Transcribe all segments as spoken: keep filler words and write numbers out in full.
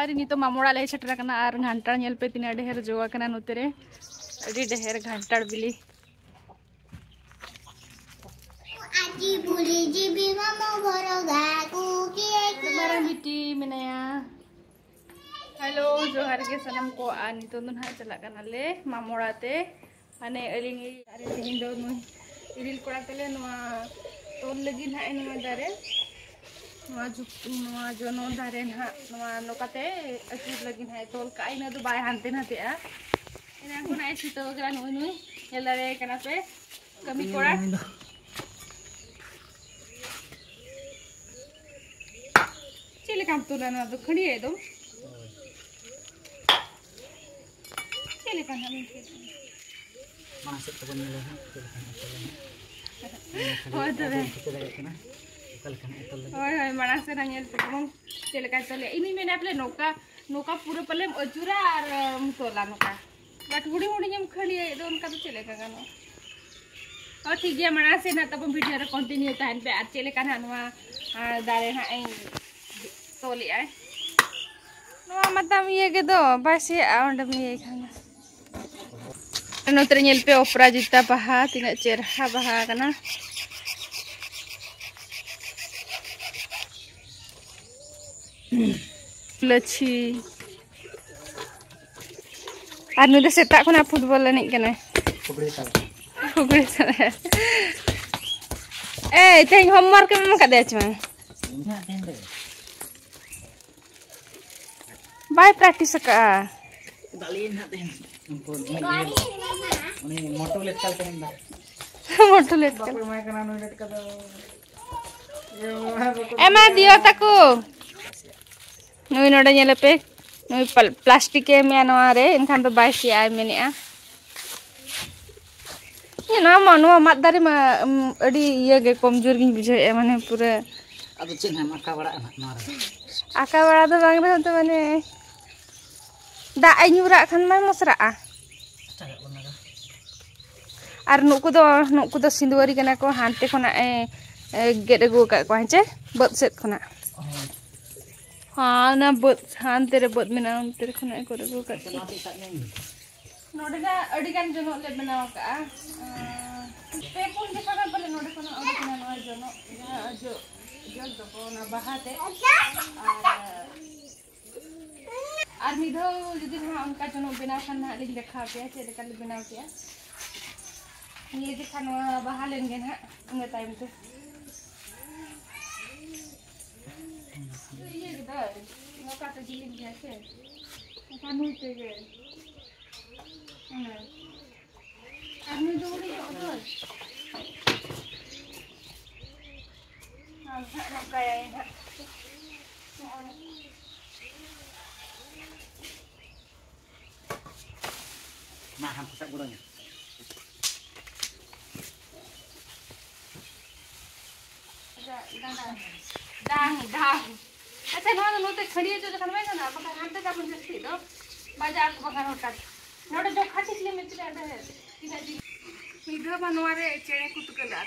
ᱟᱨ ᱱᱤᱛᱚᱜ ᱢᱟᱢᱚ ᱚᱲᱟᱜ ᱞᱮ ᱥᱮᱴᱮᱨ ᱟᱠᱟᱱᱟ ᱟᱨ ᱜᱷᱟᱱᱴᱟᱲ ᱧᱮᱞ ᱯᱮ ᱛᱤᱱᱟᱹᱜ ᱰᱷᱮᱨ ᱡᱚ ᱟᱠᱟᱱᱟ ᱱᱚᱛᱮ ᱨᱮ᱾ ᱟᱹᱰᱤ ᱰᱷᱮᱨ ᱜᱷᱟᱱᱴᱟᱲ ᱵᱤᱞᱤ᱾ ᱟᱹᱰᱤ ᱵᱩᱞᱤ ᱡᱤᱵᱤ ᱢᱟᱢᱚ ᱜᱷᱚᱨᱚ ᱜᱟᱠᱩ ᱠᱤᱭᱮ ᱠᱤᱭᱮ᱾ ᱢᱟᱨᱟᱝ ᱵᱤᱴᱤ ᱢᱮᱱᱟᱭᱟ᱾ ᱦᱮᱞᱳ, ᱡᱚᱦᱟᱨ ᱜᱮ ᱥᱟᱱᱟᱢ ᱠᱚ᱾ ᱟᱨ ᱱᱤᱛᱚᱜ ᱫᱚ ᱱᱟᱦᱟᱜ ᱪᱟᱞᱟᱜ ᱠᱟᱱᱟᱞᱮ ᱢᱟᱢᱚ ᱚᱲᱟᱜ ᱛᱮ᱾ ᱢᱟᱱᱮ ᱟᱹᱞᱤᱧ ᱟᱨ ᱛᱮᱦᱮᱧ ᱫᱚ ᱱᱩᱭ ᱤᱨᱤᱞ ᱠᱚᱲᱟ ᱛᱟᱞᱮ ᱱᱚᱣᱟ ᱛᱚᱞ ᱞᱟᱹᱜᱤᱫ ᱱᱟᱦᱟᱜ ᱱᱚᱣᱟ ᱫᱟᱨᱮ, ᱱᱚᱣᱟ ᱡᱩᱠ-, ᱱᱚᱣᱟ ᱡᱚᱱᱚᱜ ᱫᱟᱨᱮ ᱱᱟᱦᱟᱜ ᱱᱚᱣᱟ ᱱᱚᱝᱠᱟᱛᱮ ᱟᱹᱪᱩᱨ ᱞᱟᱹᱜᱤᱫ ᱱᱟᱦᱟᱜ ᱛᱚᱞ ᱠᱟᱜᱼᱟ, ᱤᱱᱟᱹ ᱫᱚ ᱵᱟᱭ ᱦᱟᱱᱛᱮ ᱱᱟᱛᱮᱜᱼᱟ᱾ ᱮᱱᱟᱝ ᱠᱷᱚᱱᱟᱜ ᱮ ᱪᱷᱩᱴᱟᱹᱣ ᱠᱟᱱᱟ ᱱᱩᱭ, ᱱᱩᱭ ᱧᱮᱞ ᱫᱟᱲᱮᱭᱟᱭ ᱠᱟᱱᱟ ᱯᱮ᱾ ᱠᱟᱹᱢᱤ ᱠᱚᱲᱟ᱾ ᱪᱮᱫ ᱞᱮᱠᱟᱢ ᱛᱚᱞᱟ ᱱᱚᱣᱟ ᱫᱚ? ᱠᱷᱟᱹᱲᱭᱟᱹ ᱮᱠᱫᱚᱢ᱾ ᱪᱮᱫ ᱞᱮᱠᱟ ᱱᱟᱜ ᱵᱤᱱ ᱛᱚᱞᱟ? ᱢᱟᱲᱟᱝ ᱥᱮᱫ ᱛᱮᱵᱚᱱ ᱧᱮᱞᱟ ᱦᱟᱸᱜ ᱪᱮᱫ ᱞᱮᱠᱟ ᱱᱟᱜ ᱛᱚᱞᱟ ᱦᱟᱸᱜ᱾ ᱦᱳᱭ ᱛᱚᱵᱮ᱾ ᱵᱟᱵᱚᱱ ᱴᱷᱤᱠᱟᱹ ᱫᱟᱲᱮᱭᱟᱜ ᱠᱟᱱᱟ ᱚᱠᱟ ᱞᱮᱠᱟ ᱱᱟᱜ ᱛᱚᱞᱟ ᱞᱟᱹᱜᱤᱫ᱾ ᱦᱳᱭ, ᱦᱳᱭ, ᱢᱟᱲᱟᱝ ᱥᱮᱫ ᱦᱟᱸᱜ ᱧᱮᱞ ᱛᱮᱜᱮ ᱵᱚᱱ ᱪᱮᱫ ᱞᱮᱠᱟᱭ ᱛᱚᱞᱮᱜᱼᱟ᱾ ᱤᱧ ᱫᱩᱧ ᱢᱮᱱᱟ ᱯᱟᱞᱮ ᱱᱚᱝᱠᱟ, ᱱᱚᱝᱠᱟ ᱯᱩᱨᱟᱹ ᱯᱟᱞᱮᱢ ᱟᱹᱪᱩᱨᱟ ᱟᱨ, ᱮᱢ ᱛᱚᱞᱟ ᱱᱚᱝᱠᱟ᱾ But ᱦᱩᱰᱤᱧ ᱦᱩᱰᱤᱧ ᱮᱢ ᱠᱷᱟᱹᱲᱭᱟᱹᱭᱮᱫ ᱫᱚ, ᱚᱱᱠᱟ ᱫᱚ ᱪᱮᱫ ᱞᱮᱠᱟ ᱜᱟᱱᱚᱜᱼᱟ? ᱦᱚᱸ, ᱴᱷᱤᱠ ᱜᱮᱭᱟ, ᱢᱟᱲᱟᱝ ᱥᱮᱫ ᱱᱟᱜ ᱛᱟᱵᱚᱱ video ᱨᱮ continue ᱛᱟᱦᱮᱱ ᱯᱮ᱾ ᱟᱨ ᱪᱮᱫ ᱞᱮᱠᱟ ᱱᱟᱜ ᱱᱚᱣᱟ, ᱟᱨ ᱫᱟᱨᱮ ᱱᱟᱜ ᱤᱧ ᱛᱚᱞᱮᱜᱼᱟᱭ᱾ ᱱᱚᱣᱟ ᱢᱟᱛᱟᱢ ᱤᱭᱟᱹ ᱜᱮᱫᱚ, ᱵᱟᱭ ᱥᱮᱭᱟᱜᱼᱟ ᱚᱸᱰᱮᱢ ᱤᱭᱟᱹᱭ ᱠᱷᱟᱱ᱾ ᱱᱚᱛᱮ ᱨᱮ ᱧᱮᱞ ᱯᱮ, ᱚᱯᱨᱟᱡᱤᱛᱟ ᱵᱟᱦᱟ, ᱛᱤᱱᱟᱹᱜ ᱪᱮᱨᱦᱟ ᱵᱟᱦᱟ ᱠᱟᱱᱟ᱾ ᱞᱟᱹᱪᱷᱤ᱾ ᱟᱨ ᱱᱩᱭ ᱫᱚ ᱥᱮᱛᱟᱜ ᱠᱷᱚᱱᱟᱜ football ᱮᱱᱮᱡ ᱠᱟᱱᱟᱭ᱾ ᱯᱷᱩᱠᱲᱤ ᱥᱟᱞᱟ᱾ ᱯᱷᱩᱠᱲᱤ ᱥᱟᱞᱟ᱾ ᱮᱭ, ᱛᱮᱦᱮᱧ homework ᱮᱢ ᱮᱢ ᱟᱠᱟᱫᱮᱭᱟ ᱪᱮ ᱵᱟᱝ? ᱤᱧ ᱦᱟᱸᱜ ᱛᱮᱦᱮᱧ ᱫᱚ᱾ ᱵᱟᱭ practice ᱟᱠᱟᱫᱼᱟ᱾ ᱫᱟᱞᱮᱭᱟᱹᱧ ᱦᱟᱸᱜ ᱛᱮᱦᱮᱧ᱾ ᱩᱱᱠᱩ ᱩᱱᱤ ᱤᱭᱟᱹ, ᱩᱱᱤ ᱢᱚᱴᱩ ᱞᱮᱴᱠᱟ ᱞᱮᱠᱟ ᱢᱮᱱᱫᱟ᱾ ᱢᱚᱴᱩ ᱞᱮᱴᱠᱟ᱾ ᱵᱟᱠᱚ ᱮᱢᱟᱭ ᱠᱟᱱᱟ ᱱᱩᱭ ᱞᱮᱴᱠᱟ ᱫᱚ᱾ ᱮᱢᱟ ᱫᱤᱭᱳ ᱛᱟᱠᱚ᱾ ᱱᱩᱭ ᱱᱚᱰᱮ ᱧᱮᱞᱮ ᱯᱮ, ᱱᱩᱭ ᱯᱞᱟ-, plastic ᱮ ᱮᱢᱮᱜᱼᱟ ᱱᱚᱣᱟ ᱨᱮ, ᱮᱱᱠᱷᱟᱱ ᱫᱚ ᱵᱟᱭ ᱥᱮᱭᱟᱜᱼᱟᱭ ᱢᱮᱱᱮᱜᱼᱟ᱾ ᱤᱭᱟᱹ, ᱱᱚᱣᱟ ᱢᱟ, ᱱᱚᱣᱟ ᱢᱟᱫ ᱫᱟᱨᱮ ᱢᱟ, ᱩᱢ, ᱟᱹᱰᱤ ᱤᱭᱟᱹ ᱜᱮ, ᱠᱚᱢᱡᱳᱨ ᱜᱤᱧ ᱵᱩᱡᱷᱟᱹᱣᱮᱫᱼᱟ, ᱢᱟᱱᱮ ᱯᱩᱨᱟᱹ᱾ ᱟᱫᱚ ᱪᱮᱫ ᱦᱟᱸᱜ ᱮᱢ ᱟᱸᱠᱟᱣ ᱵᱟᱲᱟᱜᱼᱟ ᱱᱟᱦᱟᱜ ᱱᱚᱣᱟ ᱨᱮ? ᱟᱸᱠᱟᱣ ᱵᱟᱲᱟ ᱫᱚ ᱵᱟᱝ ᱨᱮᱦᱚᱸ ᱛᱚ, ᱢᱟᱱᱮ ᱫᱟᱜ ᱮ ᱧᱩᱨᱟᱜ ᱠᱷᱟᱱ ᱢᱟᱭ ᱢᱚᱥᱨᱟᱜᱼᱟ᱾ ᱪᱟᱜᱟᱜ ᱠᱟᱱᱟ ᱫᱚ᱾ ᱟᱨ ᱱᱩᱠᱩ ᱫᱚ, ᱱᱩᱠᱩ ᱫᱚ ᱥᱤᱸᱫᱩᱣᱟᱹᱨᱤ ᱠᱟᱱᱟ ᱠᱚ, ᱦᱟᱱᱛᱮ ᱠᱷᱚᱱᱟᱜ ᱮ, ᱮ, ᱜᱮᱫ ᱟᱹᱜᱩ ᱟᱠᱟᱫ ᱠᱚᱣᱟ, ᱦᱮᱸ ᱪᱮ? ᱵᱟᱹᱫᱽ ᱥᱮᱫ ᱠᱷᱚᱱᱟᱜ᱾ ᱦᱳᱭ᱾ ᱦᱮᱸ, ᱚᱱᱟ ᱵᱟᱹᱫᱽ, ᱦᱟᱱᱛᱮ ᱨᱮ ᱵᱟᱹᱫᱽ ᱢᱮᱱᱟᱜᱼᱟ, ᱚᱱᱛᱮ ᱨᱮ ᱠᱷᱚᱱᱟᱜ ᱠᱚ ᱟᱹᱜᱩ ᱟᱠᱟᱫ ᱠᱚᱣᱟ᱾ ᱱᱚᱰᱮ ᱱᱟᱜ ᱟᱹᱰᱤ ᱜᱟᱱ ᱡᱚᱱᱚᱜ ᱞᱮ ᱵᱮᱱᱟᱣ ᱟᱠᱟᱜᱼᱟ᱾ ᱟᱸ, ᱯᱮ ᱯᱩᱱ ᱡᱚᱠᱷᱟ ᱜᱟᱱ ᱯᱟᱞᱮ ᱱᱚᱰᱮ ᱠᱷᱚᱱᱟᱜ ᱚᱰᱚᱠ ᱮᱱᱟ ᱱᱚᱣᱟ ᱡᱚᱱᱚᱜ, ᱡᱟᱦᱟᱸ ᱡᱚ, ᱡᱚ ᱫᱚᱠᱚ, ᱚᱱᱟ ᱵᱟᱦᱟ ᱛᱮ᱾ ᱟᱨ, ᱟᱨ ᱢᱤᱫ ᱫᱷᱟᱣ ᱡᱩᱫᱤ ᱱᱟᱦᱟᱜ ᱚᱱᱠᱟ ᱡᱚᱱᱚᱜ ᱵᱮᱱᱟᱣ ᱠᱷᱟᱱ ᱱᱟᱦᱟᱜ ᱞᱤᱧ ᱫᱮᱠᱷᱟᱣ ᱟᱯᱮᱭᱟ ᱪᱮᱫ ᱞᱮᱠᱟ ᱞᱮ ᱵᱮᱱᱟᱣ ᱠᱮᱜᱼᱟ᱾ ᱱᱤᱭᱟᱹ ᱡᱚᱠᱷᱟ ᱱᱚᱣᱟ ᱵᱟᱦᱟ ᱞᱮᱱ ᱜᱮ ᱱᱟᱦᱟᱜ, ᱤᱱᱟᱹ ᱛᱟᱭᱚᱢ ᱛᱮ᱾ ᱤᱭᱟᱹ ᱠᱮᱫᱟᱭ, ᱱᱚᱝᱠᱟ ᱛᱮ ᱡᱤᱞᱤᱧ ᱜᱮᱭᱟ ᱥᱮ, ᱱᱚᱝᱠᱟ ᱱᱩᱭ ᱛᱮᱜᱮ᱾ ᱦᱮᱸ᱾ ᱟᱨ ᱱᱩᱭ ᱫᱚ ᱦᱩᱰᱤᱧᱚᱜ ᱫᱚᱭ᱾ ᱟᱨ ᱱᱟᱦᱟᱜ ᱱᱚᱝᱠᱟᱭᱟᱭ ᱱᱟᱦᱟᱜ᱾ ᱱᱚᱜᱼᱚᱭ᱾ ᱢᱟ, ᱦᱟᱱᱛᱮ ᱥᱟᱵ ᱜᱚᱲᱚᱧᱟ᱾ ᱰᱟᱝ, ᱰᱟᱝ᱾ ᱟᱪᱪᱷᱟ, ᱱᱚᱣᱟ ᱫᱚ ᱱᱚᱛᱮ ᱠᱷᱟᱹᱲᱭᱟᱹ ᱪᱚ ᱡᱚᱠᱷᱚᱱ ᱵᱟᱭ ᱜᱟᱱᱚᱜᱼᱟ, ᱵᱟᱠᱷᱟᱱ ᱦᱟᱱᱛᱮ ᱛᱟᱵᱚᱱ ᱡᱟᱹᱥᱛᱤ ᱫᱚ ᱵᱟᱡᱟᱨ ᱠᱚ ᱵᱟᱠᱷᱟᱱ ᱦᱚᱴᱟᱛ᱾ ᱱᱚᱰᱮ ᱡᱚᱠᱷᱟ ᱴᱷᱤᱠ ᱞᱮ ᱢᱮᱱ ᱠᱮᱫᱟ, ᱚᱸᱰᱮ ᱛᱤᱱᱟᱹᱜ ᱡᱤᱞ᱾ ᱢᱤᱫ ᱫᱷᱟᱣ ᱢᱟ ᱱᱚᱣᱟ ᱨᱮ ᱪᱮᱬᱮ ᱠᱚ ᱛᱩᱠᱟᱹ ᱞᱮᱫᱟ᱾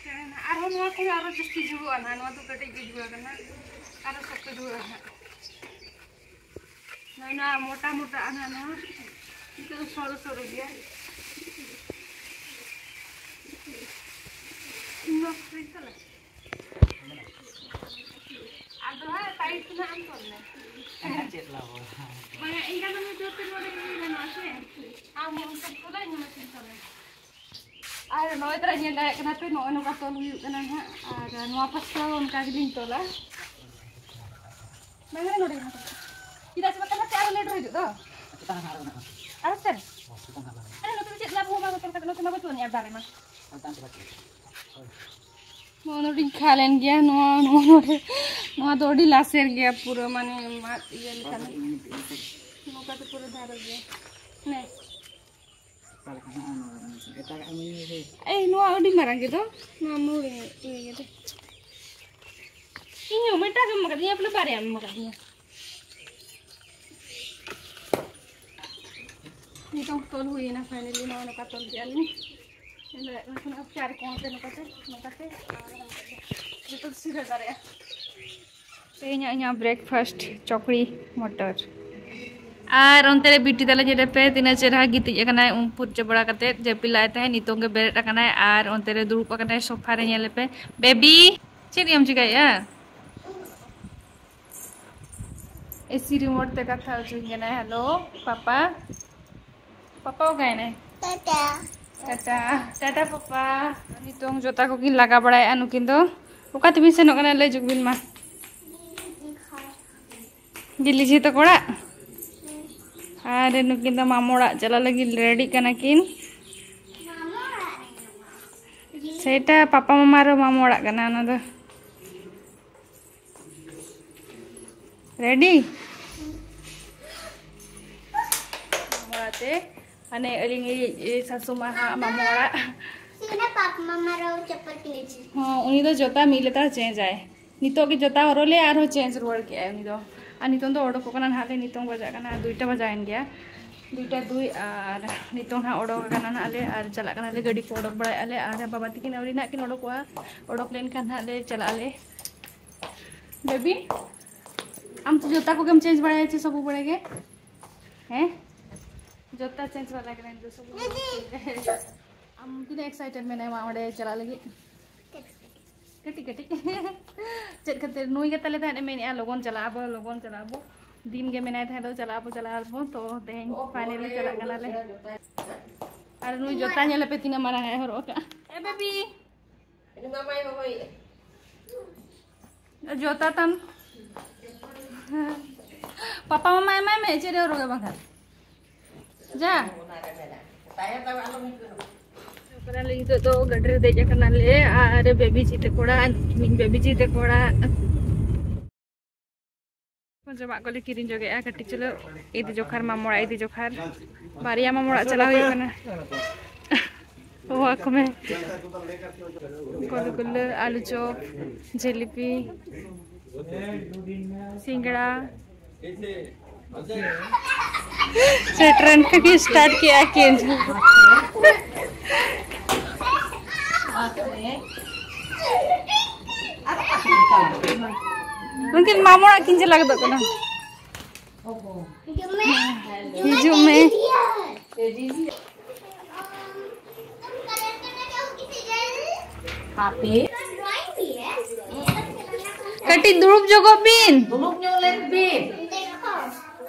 ᱪᱮᱬᱮ ᱱᱟ-, ᱟᱨᱦᱚᱸ ᱱᱚᱣᱟ ᱠᱷᱚᱱ ᱟᱨᱦᱚᱸ ᱡᱟᱹᱥᱛᱤ ᱡᱷᱩᱲᱟᱹᱜᱼᱟ ᱱᱟᱦᱟᱜ, ᱱᱚᱣᱟ ᱫᱚ ᱠᱟᱹᱴᱤᱡ ᱜᱮ ᱡᱷᱩᱲᱟᱹ ᱠᱟᱱᱟ, ᱟᱨᱦᱚᱸ ᱥᱚᱠᱛᱚ ᱡᱷᱩᱲᱟᱹᱜᱼᱟ ᱱᱟᱦᱟᱜ᱾ ᱱᱚᱣᱟ ᱢᱚᱴᱟ ᱢᱚᱴᱟ ᱟᱱᱟ ᱱᱚᱣᱟ᱾ ᱱᱤᱛᱚᱜ ᱫᱚ ᱥᱚᱨᱚ ᱥᱚᱨᱚ ᱜᱮᱭᱟ᱾ ᱤᱧ ᱱᱚᱣᱟ ᱠᱚ ᱥᱟᱹᱧ ᱛᱟᱞᱮ᱾ ᱟᱫᱚ ᱦᱟᱸᱜ ᱴᱟᱭᱤᱴ ᱛᱮ ᱱᱟᱜ ᱟᱢ ᱛᱚᱞ ᱢᱮ᱾ ᱪᱮᱫ ᱞᱟᱵᱷ? ᱵᱟᱝᱟ, ᱤᱧ ᱫᱚ ᱢᱤᱫ ᱡᱳᱨ ᱛᱮ ᱱᱚᱰᱮ ᱜᱮ ᱜᱟᱱᱚᱜᱼᱟ ᱥᱮ? ᱟᱢ ᱚᱱᱛᱮ ᱛᱚᱞᱟ, ᱤᱧ ᱱᱚᱛᱮᱧ ᱛᱚᱞᱟ᱾ ᱟᱨ ᱱᱚᱜᱼᱚᱭ ᱛᱚᱨᱟ ᱧᱮᱞ ᱫᱟᱲᱮᱭᱟᱜ ᱠᱟᱱᱟ ᱯᱮ, ᱱᱚᱜᱼᱚᱭ ᱱᱚᱝᱠᱟ ᱛᱚᱞ ᱦᱩᱭᱩᱜ ᱠᱟᱱᱟ ᱱᱟᱦᱟᱜ᱾ ᱟᱨ ᱱᱚᱣᱟ ᱯᱟᱥᱴᱟ ᱦᱚᱸ ᱚᱱᱠᱟ ᱜᱮᱞᱤᱧ ᱛᱚᱞᱟ᱾ ᱵᱟᱝᱟ, ᱱᱚᱰᱮ ᱜᱮ ᱱᱟᱦᱟᱜ᱾ ᱪᱮᱫᱟᱜ ᱥᱮ ᱵᱟᱠᱷᱟᱱ ᱱᱟᱥᱮ ᱟᱨᱚ ᱞᱮᱴ ᱨᱮ ᱦᱤᱡᱩᱜ ᱫᱚ᱾ ᱟᱨᱚ ᱥᱮᱱ? ᱟᱨᱮ, ᱱᱚᱛᱮ ᱫᱚ ᱪᱮᱫ ᱞᱟᱵᱷ ᱦᱚᱸ ᱵᱟᱝ, ᱱᱚᱛᱮ ᱱᱚᱛᱮ ᱢᱟ ᱵᱟᱹᱪᱩᱜ ᱟᱹᱱᱤᱡ ᱟᱨ ᱫᱟᱨᱮ ᱢᱟ᱾ ᱱᱚᱜᱼᱚ ᱱᱚᱰᱮᱧ ᱠᱷᱟᱞ ᱮᱱ ᱜᱮᱭᱟ᱾ ᱱᱚᱣᱟ, ᱱᱚᱣᱟ ᱱᱚᱰᱮ, ᱱᱚᱣᱟ ᱫᱚ ᱟᱹᱰᱤ ᱞᱟᱥᱮᱨ ᱜᱮᱭᱟ ᱯᱩᱨᱟᱹ, ᱢᱟᱱᱮ ᱢᱟᱫ ᱤᱭᱟᱹ ᱞᱮᱠᱟ᱾ ᱱᱚᱝᱠᱟ ᱛᱮ ᱯᱩᱨᱟᱹ ᱫᱷᱟᱨᱮ ᱜᱮᱭᱟ᱾ ᱱᱮ᱾ ᱚᱠᱟ ᱞᱮᱠᱟ ᱦᱟᱸᱜ ᱱᱚᱣᱟ ᱫᱚ? ᱮᱴᱟᱜᱟᱜ ᱮᱢ ᱤᱭᱟᱹᱭ ᱨᱮ᱾ ᱮᱭ, ᱱᱚᱣᱟ ᱟᱹᱰᱤ ᱢᱟᱨᱟᱝ ᱜᱮᱫᱚ᱾ ᱱᱚᱣᱟ ᱢᱩ ᱨᱮ ᱤᱭᱟᱹ ᱜᱮᱫᱚ᱾ ᱤᱧ ᱦᱚᱸ ᱢᱤᱫᱴᱟᱝ ᱜᱮᱢ ᱮᱢ ᱠᱟᱫᱤᱧᱟ, ᱵᱚᱞᱮ ᱵᱟᱨᱭᱟᱢ ᱮᱢ ᱠᱟᱫᱤᱧᱟ᱾ ᱱᱤᱛᱚᱝ ᱛᱚᱞ ᱦᱩᱭᱮᱱᱟ finally, ᱱᱚᱜᱼᱚᱭ ᱱᱚᱝᱠᱟ ᱛᱚᱞ ᱠᱮᱜᱼᱟ ᱞᱤᱧ᱾ ᱧᱮᱞ ᱫᱟᱲᱮᱭᱟᱜ ᱠᱟᱱᱟ ᱯᱮ, ᱱᱚᱝᱠᱟ ᱛᱮ, ᱱᱚᱝᱠᱟ ᱛᱮ, ᱟᱨ ᱡᱚᱛᱚ ᱥᱤᱫᱷᱟᱹ ᱫᱟᱲᱮᱭᱟᱜᱼᱟ᱾ ᱛᱮᱦᱮᱧᱟᱜ ᱤᱧᱟᱹᱜ ᱵᱨᱮᱠᱯᱷᱟᱥᱴ ᱪᱚᱠᱲᱤ ᱢᱚᱴᱚᱨ᱾ ᱟᱨ ᱚᱱᱛᱮ ᱨᱮ ᱵᱤᱴᱤ ᱛᱟᱞᱮ ᱧᱮᱞᱮ ᱯᱮ, ᱛᱤᱱᱟᱹᱜ ᱪᱮᱦᱨᱟ ᱜᱤᱛᱤᱡ ᱟᱠᱟᱱᱟᱭ, ᱩᱢ ᱯᱷᱩᱨᱪᱟᱹ ᱵᱟᱲᱟ ᱠᱟᱛᱮ᱾ ᱡᱟᱹᱯᱤᱫ ᱞᱟᱜᱼᱟᱭ ᱛᱟᱦᱮᱸᱫ, ᱱᱤᱛᱚᱝ ᱜᱮ ᱵᱮᱨᱮᱫ ᱟᱠᱟᱱᱟᱭ᱾ ᱟᱨ ᱚᱱᱛᱮ ᱨᱮ ᱫᱩᱲᱩᱵ ᱟᱠᱟᱱᱟᱭ ᱥᱳᱯᱷᱟ ᱨᱮ, ᱧᱮᱞᱮ ᱯᱮ᱾ ᱵᱮᱵᱤ, ᱪᱮᱫ ᱮᱢ ᱪᱤᱠᱟᱹᱭᱮᱫᱼᱟ? ᱮᱥᱤ ᱨᱤᱢᱳᱴ ᱛᱮ ᱠᱟᱛᱷᱟ ᱦᱚᱪᱚᱧ ᱠᱟᱱᱟᱭ᱾ ᱦᱮᱞᱳ ᱯᱟᱯᱟ, ᱯᱟᱯᱟ ᱚᱠᱟᱭᱮᱱᱟᱭ? ᱴᱟᱴᱟ᱾ ᱴᱟᱴᱟ, ᱴᱟᱴᱟ ᱯᱟᱯᱟ᱾ ᱱᱤᱛᱚᱝ ᱡᱚᱛᱟ ᱠᱚᱠᱤᱱ ᱞᱟᱜᱟ ᱵᱟᱲᱟᱭᱮᱫᱼᱟ ᱱᱩᱠᱤᱱ ᱫᱚ᱾ ᱚᱠᱟ ᱛᱮᱵᱤᱱ ᱥᱮᱱᱚᱜ ᱠᱟᱱᱟ ᱞᱟᱹᱭ ᱡᱩᱜᱽ ᱵᱤᱱ ᱢᱟ? ᱫᱤᱞᱤ ᱡᱷᱤ ᱛᱟᱠᱚ ᱚᱲᱟᱜ᱾ ᱟᱨ ᱱᱩᱠᱤᱱ ᱫᱚ ᱢᱟᱢᱚ ᱚᱲᱟᱜ ᱪᱟᱞᱟᱜ ᱞᱟᱹᱜᱤᱫ ᱨᱮᱰᱤᱜ ᱠᱟᱱᱟ ᱠᱤᱱ᱾ ᱥᱮᱴᱟ ᱯᱟᱯᱟ ᱢᱟᱢᱟ ᱟᱨ ᱢᱟᱢᱚ ᱚᱲᱟᱜ ᱠᱟᱱᱟ ᱚᱱᱟ ᱫᱚ᱾ ᱨᱮᱰᱤ? ᱢᱟᱢᱚ ᱚᱲᱟᱜ ᱛᱮ, ᱢᱟᱱᱮ ᱟᱹᱞᱤᱧ ᱤᱡ ᱥᱟᱥᱩ ᱢᱟ ᱦᱟᱸᱜ ᱢᱟᱢᱚ ᱚᱲᱟᱜ᱾ ᱥᱤᱱᱟ ᱯᱟᱯ ᱢᱟᱢᱟ ᱨᱟᱣ ᱪᱟᱯᱯᱟᱞ ᱠᱤᱱᱤᱡᱤ᱾ ᱦᱚᱸ, ᱩᱱᱤ ᱫᱚ ᱡᱚᱛᱟ ᱢᱤᱫ ᱞᱮᱛᱟᱲ ᱪᱮᱧᱡᱽ ᱟᱭ᱾ ᱱᱤᱛᱚᱜ ᱜᱮ ᱡᱚᱛᱟ ᱦᱚᱨᱚᱜ ᱞᱮ ᱟᱨᱦᱚᱸ ᱪᱮᱧᱡᱽ ᱨᱩᱣᱟᱹᱲ ᱠᱮᱜᱼᱟᱭ ᱩᱱᱤ ᱫᱚ᱾ ᱟᱨ ᱱᱤᱛᱚᱝ ᱫᱚ ᱚᱰᱚᱠᱚᱜ ᱠᱟᱱᱟ ᱱᱟᱦᱟᱜ ᱞᱮ, ᱱᱤᱛᱚᱝ ᱵᱟᱡᱟᱜ ᱠᱟᱱᱟ ᱫᱩᱭᱴᱟ ᱵᱟᱡᱟᱣᱮᱱ ᱜᱮᱭᱟ, ᱫᱩᱭᱴᱟ ᱫᱩᱭ᱾ ᱟᱨ ᱱᱤᱛᱚᱝ ᱦᱟᱸᱜ ᱚᱰᱚᱠ ᱟᱠᱟᱱᱟ ᱱᱟᱦᱟᱜ ᱞᱮ ᱟᱨ ᱪᱟᱞᱟᱜ ᱠᱟᱱᱟᱞᱮ, ᱜᱟᱹᱰᱤ ᱠᱚ ᱚᱰᱚᱠ ᱵᱟᱲᱟᱭᱮᱫᱼᱟ ᱞᱮ᱾ ᱟᱨ ᱵᱟᱵᱟ ᱛᱤᱠᱤᱱ ᱟᱹᱣᱨᱤ ᱱᱟᱦᱟᱜ ᱠᱤᱱ ᱚᱰᱚᱠᱚᱜᱼᱟ, ᱚᱰᱚᱠ ᱞᱮᱱᱠᱷᱟᱱ ᱦᱟᱸᱜ ᱞᱮ ᱪᱟᱞᱟᱜ ᱟᱞᱮ᱾ ᱵᱮᱵᱤ, ᱟᱢ ᱛᱚ ᱡᱚᱛᱟ ᱠᱚᱜᱮᱢ ᱪᱮᱧᱡᱽ ᱵᱟᱲᱟᱭᱟ ᱪᱮ ᱥᱚᱵᱩ ᱵᱮᱲᱟ ᱜᱮ? ᱦᱮᱸ, ᱡᱚᱛᱟ ᱪᱮᱧᱡᱽ ᱵᱟᱞᱟ ᱠᱟᱱᱟᱭ ᱱᱤᱛᱚᱜ ᱥᱚᱵᱩ᱾ ᱟᱢ ᱛᱤᱱᱟᱹᱜ ᱮᱠᱥᱟᱭᱴᱮᱰ ᱢᱮᱱᱟᱭᱟ ᱢᱟ ᱚᱸᱰᱮ ᱪᱟᱞᱟᱜ ᱞᱟᱹᱜᱤᱫ? ᱠᱟᱹᱴᱤᱡ ᱠᱟᱹᱴᱤᱡ᱾ ᱪᱮᱫ ᱠᱷᱟᱹᱛᱤᱨ ᱱᱩᱭ ᱜᱮ ᱛᱟᱞᱮ ᱛᱟᱦᱮᱸᱫ ᱮ ᱢᱮᱱᱮᱫᱼᱟ, "ᱞᱚᱜᱚᱱ ᱪᱟᱞᱟᱜ ᱟᱵᱚ, ᱞᱚᱜᱚᱱ ᱪᱟᱞᱟᱜ ᱟᱵᱚ᱾" ᱫᱤᱱ ᱜᱮ ᱢᱮᱱᱟᱭ ᱛᱟᱦᱮᱸᱫ ᱫᱚ, "ᱪᱟᱞᱟᱜ ᱟᱵᱚ, ᱪᱟᱞᱟᱜ ᱟᱵᱚ᱾" ᱛᱚ ᱛᱮᱦᱮᱧ ᱯᱷᱟᱭᱱᱟᱞᱤ ᱪᱟᱞᱟᱜ ᱠᱟᱱᱟᱞᱮ᱾ ᱟᱨ ᱱᱩᱭ ᱡᱚᱛᱟ ᱧᱮᱞ ᱯᱮ ᱛᱤᱱᱟᱹᱜ ᱢᱟᱨᱟᱝ ᱟᱜ ᱮ ᱦᱚᱨᱚᱜ ᱟᱠᱟᱫᱼᱟ᱾ ᱮ ᱵᱮᱵᱤ! ᱡᱚᱛᱟ ᱛᱟᱢ᱾ ᱯᱟᱯᱟ ᱢᱟᱢᱟ ᱮᱢᱟᱭ ᱢᱮ, ᱪᱮᱫ ᱮ ᱦᱚᱨᱚᱜᱟ ᱵᱟᱝᱠᱷᱟᱱ᱾ ᱡᱟ᱾ ᱠᱟᱱᱟᱞᱮ ᱱᱤᱛᱚᱜ ᱫᱚ ᱜᱟᱹᱰᱤ ᱨᱮ ᱫᱮᱡ ᱟᱠᱟᱱᱟᱞᱮ ᱟᱨ ᱵᱮᱵᱤ ᱡᱤ ᱛᱟᱠᱚ ᱚᱲᱟᱜ, ᱵᱮᱵᱤ ᱡᱤ ᱛᱟᱠᱚ ᱚᱲᱟᱜ᱾ ᱡᱚᱢᱟᱜ ᱠᱚᱞᱮ ᱠᱤᱨᱤᱧ ᱡᱚᱜᱮᱜᱼᱟ ᱠᱟᱹᱴᱤᱡ ᱪᱩᱞᱩ ᱤᱫᱤ ᱡᱚᱠᱷᱟᱨ, ᱢᱟᱢᱚ ᱚᱲᱟᱜ ᱤᱫᱤ ᱡᱚᱠᱷᱟᱨ᱾ ᱵᱟᱨᱭᱟ ᱢᱟᱢᱚ ᱚᱲᱟᱜ ᱪᱟᱞᱟᱣ ᱦᱩᱭᱩᱜ ᱠᱟᱱᱟ᱾ ᱦᱚᱦᱚ ᱟᱠᱚ ᱢᱮ᱾ ᱜᱳᱞᱜᱩᱞᱟᱹ, ᱟᱞᱩ ᱪᱚᱯ, ᱡᱷᱤᱞᱤᱯᱤ, ᱥᱤᱸᱜᱲᱟ᱾ ᱥᱮᱴᱨᱮᱱ ᱠᱷᱚᱱ ᱜᱮ ᱥᱴᱟᱨᱴ ᱠᱮᱜᱼᱟ ᱠᱤᱱ᱾ ᱩᱱᱠᱤᱱ ᱢᱟᱢᱚ ᱚᱲᱟᱜ ᱠᱤᱱ ᱪᱟᱞᱟᱣ ᱜᱚᱫᱚᱜ ᱠᱟᱱᱟ᱾ ᱦᱤᱡᱩᱜ ᱢᱮ᱾ ᱠᱟᱹᱴᱤᱡ ᱫᱩᱲᱩᱵ ᱡᱚᱜᱚᱜ ᱵᱤᱱ᱾ ᱫᱩᱲᱩᱵ ᱧᱚᱜ ᱞᱮᱱ ᱵᱤᱱ᱾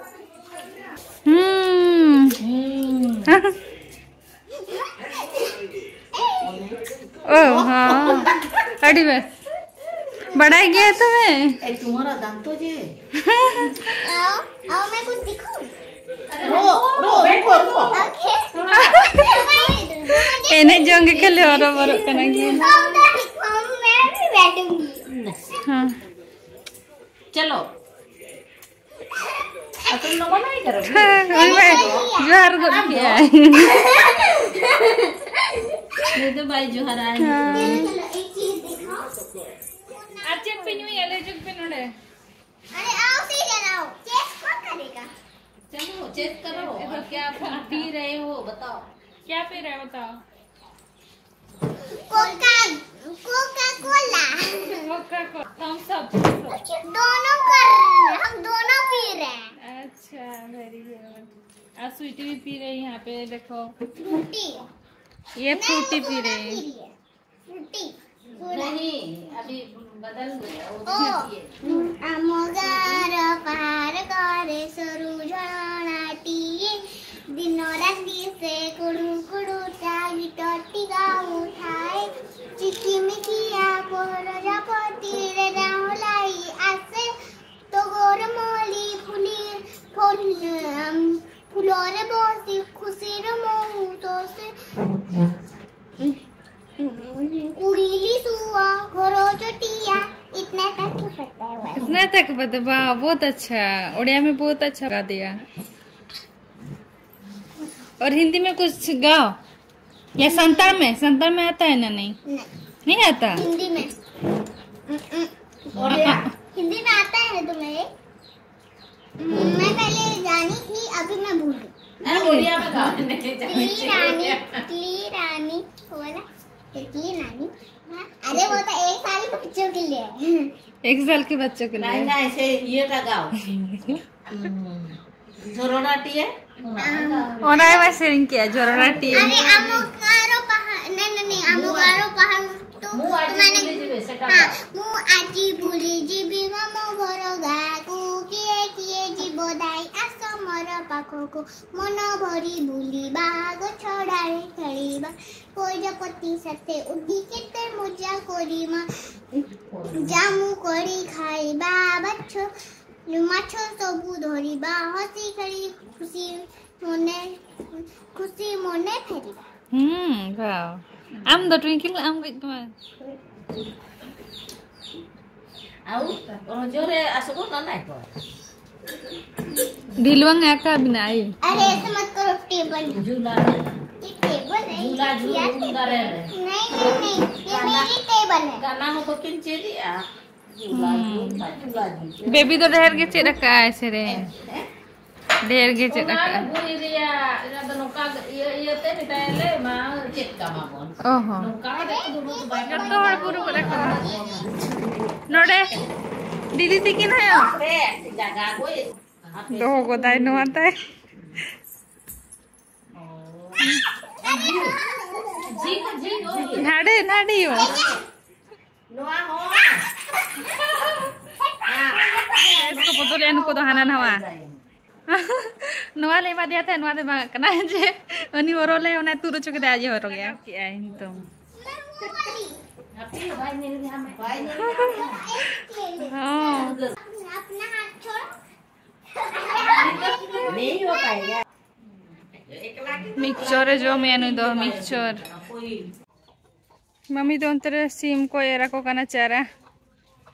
ᱦᱩᱸ᱾ ᱦᱩᱸ᱾ ᱚ, ᱦᱚᱸ᱾ ᱟᱹᱰᱤ ᱵᱮᱥ᱾ ᱵᱟᱲᱟᱭ ᱜᱮᱭᱟ ᱛᱚᱵᱮ? ए, तुम्हारा दांतो जे। आओ, आओ, मैं कुछ दिखाऊं? रो, रो, रुको, रुको। ओके। ᱮᱱᱮᱡ ᱡᱚᱝ ᱜᱮ ᱠᱷᱟᱹᱞᱤ ᱦᱚᱨᱚᱵᱚᱨᱚᱜ ᱠᱟᱱᱟ ᱠᱤᱱ᱾ आओ, मैं भी बैठूंगी। ᱦᱮᱸ᱾ चलो। अब तुम लोगों नहीं करोगे? ᱦᱮᱸ, ᱩᱱᱤ ᱢᱟ ᱡᱚᱦᱟᱨ ᱜᱚᱫ ᱠᱮᱜᱼᱟᱭ᱾ ये तो भाई जोहार आए हैं। ᱦᱮᱸ᱾ ᱟᱨ ᱪᱮᱫ ᱯᱮ ᱧᱩᱭᱟ? ᱞᱟᱹᱭ ᱡᱚᱝ ᱯᱮ ᱱᱚᱰᱮ। अरे आओ, सीजन आओ, चेस कौन करेगा? चलो, चेस करो। और क्या पी रहे हो, बताओ। क्या पी रहे हो, बताओ। Coca, Coca Cola. कोका को-, थम्स अप। दोनों कर रहे हैं, हम दोनों पी रहे हैं। अच्छा, वेरी गुड। और स्वीटी भी पी रही है यहाँ पे, देखो। फ्रूटी। ये ना, फ्रूटी वो पी सोडा रही है। पी रही है। फ्रूटी। सोडा। नहीं, अभी बदल गया, वो ओ। दूसरी है। ଆମ ଗାଁର ପାହାଡ଼ କରେ ସରୁ ଝରଣାଟିଏ। ଦିନ ରାତି ସେ କୁଡ଼ୁ କୁଡ଼ୁ ତା ଗୀତଟି ଗାଉଥାଏ। ଚିକିମିକିଆ ପୋହର ଝାପଟିରେ ଡାହୁଲାଇ ଆସେ। ଟଗର ମଲ୍ଲି ଫୁଲି, ଫୁଲ, ଫୁଲରେ ବସି ଖୁସିର ମହୁ ଶୋଷେ। उड़ीली सुआ, घोरो चोटिया, इतना तक ही पता है बस। इतना तक पता, वाह, बहुत अच्छा। उड़िया में बहुत अच्छा गा दिया। और हिंदी में कुछ गाओ। या संताल में, संताल में आता है ना? नहीं। नहीं। नहीं आता? हिंदी में। उड़िया। हिंदी में आता है ना तुम्हें? हम्म, मैं पहले जानी थी, अभी मैं भूल गई। अरे, उड़िया में गाओ। नहीं, तितली रानी, तितली रानी, वो वाला, तितली रानी। अरे वो तो एक साल के बच्चों के लिए। एक साल के बच्चों के लिए। नहीं, नहीं, ऐसे ये का गाओ। हम्म। झोरड़ा टिए। ᱚᱱᱟ ᱢᱟ ᱥᱮᱨᱮᱧ ᱠᱮᱜᱼᱟ, ᱡᱷᱚᱨᱱᱟ ᱴᱤ᱾ अरे अमुकारो पहाड़, नहीं, नहीं, नहीं, अमुकारो पहाड़ तो मैंने, हाँ, मु आजी बुली जीबी ममो भरो गागो, किए किए जीबो दाई आसो मोर पाखो को, मनो भरी बुली बागो छोड़ारे खेलीबा, कोई जपति सते उड़ी केते मजा करीमा, जामु करी खाईबा बच्चो, माछो सबु धरीबा, हसी खेली खुशी मने, खुशी मने फेरीबा। ᱦᱩᱸ, ᱵᱟᱣ᱾ ᱟᱢ ᱫᱚ ᱴᱩᱭᱤᱝᱠᱤᱞ, ᱟᱢ ᱜᱚᱡ ᱠᱚᱢᱟ᱾ ᱟᱣ, ᱚᱱᱟ ᱡᱳᱨᱮ ᱟᱥᱚᱜᱚ ᱱᱟᱱᱟᱭ ᱠᱚ᱾ ᱰᱷᱤᱞᱣᱟᱝ ᱟᱠᱟ ᱵᱤᱱᱟᱭ᱾ अरे ऐसे मत करो, टेबल। झूला। ये टेबल है, झूला, ये झूला, क्या है? झूला रे। नहीं, नहीं, नहीं, ये गाना, मेरी टेबल है। गाना ᱦᱚᱸ ᱵᱟᱹᱠᱤᱱ ᱪᱮᱫᱮᱜᱼᱟ᱾ ᱦᱩᱸ᱾ ᱵᱮᱵᱤ ᱫᱚ ᱰᱷᱮᱨ ᱜᱮ ᱪᱮᱫ ᱟᱠᱟᱫᱼᱟᱭ ᱥᱮᱨᱮᱧ᱾ ᱰᱷᱮᱨ ᱜᱮ ᱪᱮᱫ ᱚᱱᱟ ᱟᱠᱟᱫᱼᱟ᱾ ᱫᱚ ᱵᱩᱲᱤ ᱨᱮᱭᱟᱜ, ᱚᱱᱟ ᱫᱚ ᱱᱚᱝᱠᱟ ᱤᱭᱟᱹ, ᱤᱭᱟᱹᱛᱮ ᱢᱮᱛᱟᱭᱟᱞᱮ, ᱢᱟ ᱪᱮᱫ ᱠᱟᱢᱟ ᱵᱚᱱ᱾ ᱚ ᱦᱚᱸ᱾ ᱱᱚᱝᱠᱟ ᱠᱟᱛᱮ ᱠᱚ ᱫᱩᱲᱩᱵ ᱵᱟᱭ ᱡᱚᱛᱚ ᱦᱚᱲ ᱯᱩᱨᱟᱹ ᱠᱚ ᱨᱟᱠᱟᱵᱟ᱾ ᱱᱚᱰᱮ ᱫᱤᱫᱤ ᱛᱤᱠᱤᱱ ᱦᱚᱸ᱾ ᱟᱯᱮ ᱡᱟᱭᱜᱟ ᱠᱚ ᱫᱚᱦᱚ ᱜᱚᱫᱟᱭ ᱱᱚᱣᱟ ᱛᱟᱭ᱾ ᱡᱷᱤ ᱠᱚ, ᱡᱷᱤ ᱠᱚ᱾ ᱱᱟᱰᱮ, ᱱᱟᱰᱮ ᱭᱳ᱾ ᱱᱚᱣᱟ ᱦᱚᱸ᱾ ᱵᱮᱥ ᱠᱚ ᱵᱚᱫᱚᱞᱮᱜᱼᱟ ᱱᱩᱠᱩ ᱫᱚ ᱦᱟᱱᱟ ᱱᱟᱣᱟ᱾ ᱱᱚᱣᱟ ᱞᱮ ᱮᱢᱟᱫᱮᱭᱟ ᱛᱟᱦᱮᱸᱫ, ᱱᱚᱣᱟ ᱫᱚ ᱵᱟᱝ ᱠᱟᱱᱟ ᱡᱮ ᱩᱱᱤ ᱦᱚᱨᱚᱜ ᱞᱮ, ᱚᱱᱟ ᱛᱩᱫ ᱦᱚᱪᱚ ᱠᱮᱫᱟ, ᱟᱡ ᱮ ᱦᱚᱨᱚᱜᱮᱜᱼᱟ᱾ ᱠᱮᱜᱼᱟᱭ ᱱᱤᱛᱚᱝ᱾ ᱦᱟᱯᱮ ᱵᱟᱭ ᱧᱮᱞ ᱧᱟᱢᱮᱫ᱾ ᱵᱟᱭ ᱧᱮᱞ ᱧᱟᱢᱮᱫ᱾ ᱦᱚᱸ᱾ ᱱᱤᱭᱟᱹ ᱦᱚᱸ ᱛᱟᱭ ᱜᱮ᱾ ᱢᱤᱠᱥᱪᱚᱨ ᱮ ᱡᱚᱢᱮᱜᱼᱟ ᱱᱩᱭ ᱫᱚ, ᱢᱤᱠᱥᱪᱚᱨ᱾ ᱢᱟᱢᱤ ᱫᱚ ᱚᱱᱛᱮ ᱨᱮ ᱥᱤᱢ ᱠᱚ ᱮᱨ ᱟᱠᱚ ᱠᱟᱱᱟ ᱪᱟᱨᱟ᱾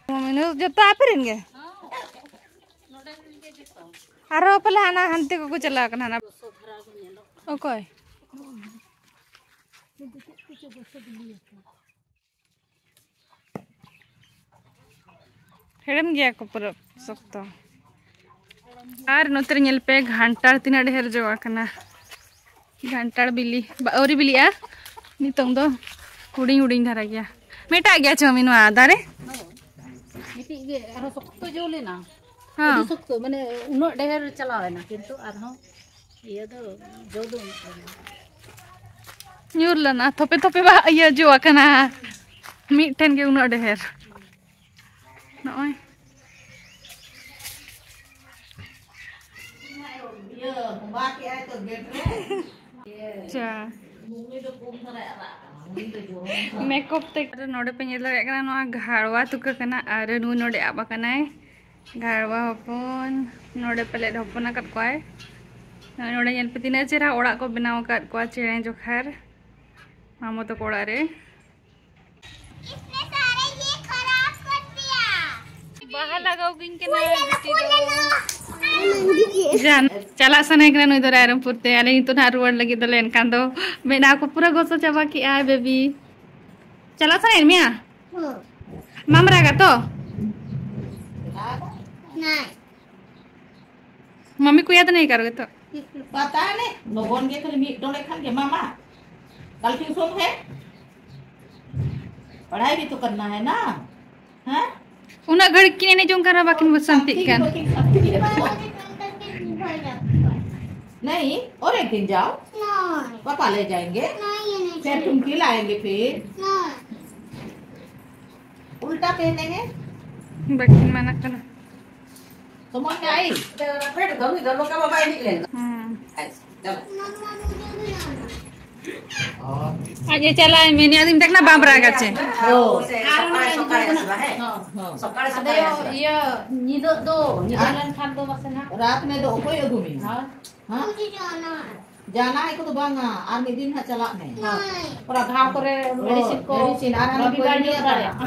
ᱢᱟᱢᱤ, ᱱᱩᱭ ᱡᱚᱛᱚ ᱟᱯᱮ ᱨᱮᱱ ᱜᱮ? ᱟᱨᱦᱚᱸ ᱯᱟᱞᱮ ᱦᱟᱱᱟ ᱦᱟᱱᱛᱮ ᱠᱚᱠᱚ ᱪᱟᱞᱟᱣ ᱠᱟᱱᱟ ᱦᱟᱱᱟ᱾ ᱚᱠᱚᱭ? ᱦᱮᱲᱮᱢ ᱜᱮᱭᱟ ᱠᱚ ᱯᱩᱨᱟᱹ ᱥᱚᱠᱛᱚ᱾ ᱟᱨ ᱱᱚᱛᱮ ᱨᱮ ᱧᱮᱞ ᱯᱮ, ᱜᱷᱟᱱᱴᱟᱲ ᱛᱤᱱᱟᱹᱜ ᱰᱷᱮᱨ ᱡᱚ ᱟᱠᱟᱱᱟ᱾ ᱜᱷᱟᱱᱴᱟᱲ ᱵᱤᱞᱤ, ᱵᱟ-, ᱟᱹᱣᱨᱤ ᱵᱤᱞᱤᱜᱼᱟ, ᱱᱤᱛᱚᱝ ᱫᱚ ᱦᱩᱰᱤᱧ ᱦᱩᱰᱤᱧ ᱫᱷᱟᱨᱟ ᱜᱮᱭᱟ᱾ ᱢᱮᱴᱟᱜ ᱜᱮᱭᱟ ᱪᱚ ᱢᱤ ᱱᱚᱣᱟ ᱫᱟᱨᱮ? ᱢᱤᱫᱴᱤᱡ ᱜᱮ ᱟᱨᱦᱚᱸ ᱥᱚᱠᱛᱚ ᱡᱚ ᱞᱮᱱᱟ᱾ ᱦᱮᱸ᱾ ᱟᱹᱰᱤ ᱥᱚᱠᱛᱚ, ᱢᱟᱱᱮ ᱩᱱᱟᱹᱜ ᱰᱷᱮᱨ ᱪᱟᱞᱟᱣ ᱮᱱᱟ, ᱠᱤᱱᱛᱩ ᱟᱨᱦᱚᱸ ᱤᱭᱟᱹ ᱫᱚ, ᱡᱚ ᱫᱚ ᱩᱱᱟᱹᱜ ᱰᱷᱮᱨ᱾ ᱧᱩᱨ ᱞᱮᱱᱟ, ᱛᱷᱚᱯᱮ ᱛᱷᱚᱯᱮ ᱵᱟ-, ᱤᱭᱟᱹ ᱡᱚ ᱟᱠᱟᱱᱟ᱾ ᱢᱤᱫᱴᱷᱮᱱ ᱜᱮ ᱩᱱᱟᱹᱜ ᱰᱷᱮᱨ᱾ ᱱᱚᱜᱼᱚᱭ᱾ ᱤᱭᱟᱹ, ᱵᱚᱸᱜᱟ ᱠᱮᱜᱼᱟᱭ ᱛᱚ ᱜᱮᱴ ᱨᱮ᱾ ᱟᱪᱪᱷᱟ᱾ ᱢᱮᱠᱚᱯ ᱛᱮ ᱱᱚᱰᱮ ᱯᱮ ᱧᱮᱞ ᱫᱟᱲᱮᱭᱟᱜ ᱠᱟᱱᱟ, ᱱᱚᱣᱟ ᱜᱷᱟᱲᱣᱟ ᱛᱩᱠᱟᱹ ᱠᱟᱱᱟ ᱟᱨ ᱱᱩᱭ ᱱᱚᱰᱮ ᱟᱵ ᱟᱠᱟᱱᱟᱭ᱾ ᱜᱷᱟᱲᱣᱟ ᱦᱚᱯᱚᱱ ᱱᱚᱰᱮ ᱯᱟᱞᱮᱫ ᱦᱚᱯᱚᱱ ᱟᱠᱟᱫ ᱠᱚᱣᱟᱭ᱾ ᱱᱚᱜᱼᱚᱭ ᱱᱚᱰᱮ ᱧᱮᱞ ᱯᱮ ᱛᱤᱱᱟᱹᱜ ᱪᱮᱦᱨᱟ ᱚᱲᱟᱜ ᱠᱚ ᱵᱮᱱᱟᱣ ᱟᱠᱟᱫ ᱠᱚᱣᱟ ᱪᱮᱬᱮ ᱡᱚᱠᱷᱟᱨ ᱢᱟᱢᱚ ᱛᱟᱠᱚ ᱚᱲᱟᱜ ᱨᱮ᱾ ᱵᱟᱦᱟ ᱞᱟᱜᱟᱣ ᱜᱤᱧ ᱠᱟᱱᱟ ᱵᱤᱴᱤ ᱫᱚ᱾ ᱡᱟᱱ, ᱪᱟᱞᱟᱜ ᱥᱟᱱᱟᱭᱮ ᱠᱟᱱᱟ ᱱᱩᱭ ᱫᱚ ᱨᱟᱭᱨᱚᱝᱯᱩᱨ ᱛᱮ᱾ ᱟᱞᱮ ᱱᱤᱛᱚᱜ ᱱᱟᱦᱟᱜ ᱨᱩᱣᱟᱹᱲ ᱞᱟᱹᱜᱤᱫ ᱫᱚᱞᱮ, ᱮᱱᱠᱷᱟᱱ ᱫᱚ ᱢᱮᱫᱦᱟ ᱠᱚ ᱯᱩᱨᱟᱹ ᱜᱚᱥᱚ ᱪᱟᱵᱟ ᱠᱮᱜᱼᱟᱭ ᱵᱮᱵᱤ᱾ ᱪᱟᱞᱟᱜ ᱥᱟᱱᱟᱭᱮᱫ ᱢᱮᱭᱟ? ᱦᱩᱸ᱾ ᱵᱟᱢ ᱨᱟᱜᱟ ᱛᱚ? ᱱᱟᱭ᱾ मम्मी को याद नहीं करोगे तो? पता नहीं, लोगोन के खाली मीट डोले खा के मामा। कल ट्यूशन है, पढ़ाई भी तो करना है ना, हैं? ᱩᱱᱟᱹᱜ ᱜᱷᱟᱹᱲᱤᱡ ᱠᱤᱱ ᱮᱱᱮᱡ ᱡᱚᱝ ᱠᱟᱱᱟ, ᱵᱟᱹᱠᱤᱱ ᱵᱚᱥᱟᱱᱛᱤᱜ ᱠᱟᱱ᱾ नहीं, और एक दिन जाओ, पापा ले जाएंगे, फिर तुम खिलाएंगे फिर। उल्टा पहने हैं। ᱵᱟᱹᱠᱤᱱ ᱢᱟᱱᱟᱜ ᱠᱟᱱᱟ᱾ समझ में आई? ᱦᱩᱸ᱾ ᱟᱡ ᱮ ᱪᱟᱞᱟᱜ ᱟᱭ ᱢᱮᱱᱮᱫ, ᱟᱫᱚᱧ ᱢᱮᱛᱟᱭ ᱠᱟᱱᱟ, ᱵᱟᱢ ᱨᱟᱜᱟ ᱪᱮ? ᱦᱳᱭ᱾ ᱟᱨ ᱚᱱᱟ ᱥᱚᱠᱟᱞᱮ ᱥᱚᱠᱟᱞᱮ ᱦᱮᱸ᱾ ᱦᱚᱸ᱾ ᱥᱚᱠᱟᱞᱮ ᱟᱫᱚ ᱥᱚᱠᱟᱞᱮ ᱤᱭᱟᱹ, ᱧᱤᱫᱟᱹ ᱫᱚ, ᱧᱤᱫᱟᱹ ᱦᱮᱸ᱾ ᱞᱮᱱᱠᱷᱟᱱ ᱫᱚ ᱢᱟᱥᱮ ᱱᱟᱜ᱾ रात में ᱫᱚ ᱚᱠᱚᱭ ᱟᱹᱜᱩ ᱢᱮᱭᱟ? ᱦᱮᱸ᱾ ᱦᱮᱸ? जाना है को तो ᱵᱟᱝᱟ, ᱟᱨ ᱢᱤᱫ ᱫᱤᱱ ᱦᱟᱸᱜ ᱪᱟᱞᱟᱜ ᱢᱮ᱾ ᱚᱱᱟ ᱜᱷᱟᱣ ᱠᱚᱨᱮ ᱦᱳᱭ, medicine ᱠᱚ, medicine ᱟᱨ ᱦᱟᱱᱟ ᱵᱟᱹᱵᱤ ᱵᱟᱭ ᱠᱚᱭᱞᱤᱭᱟ ᱡᱚᱜ ᱫᱟᱲᱮᱭᱟᱜᱼᱟ᱾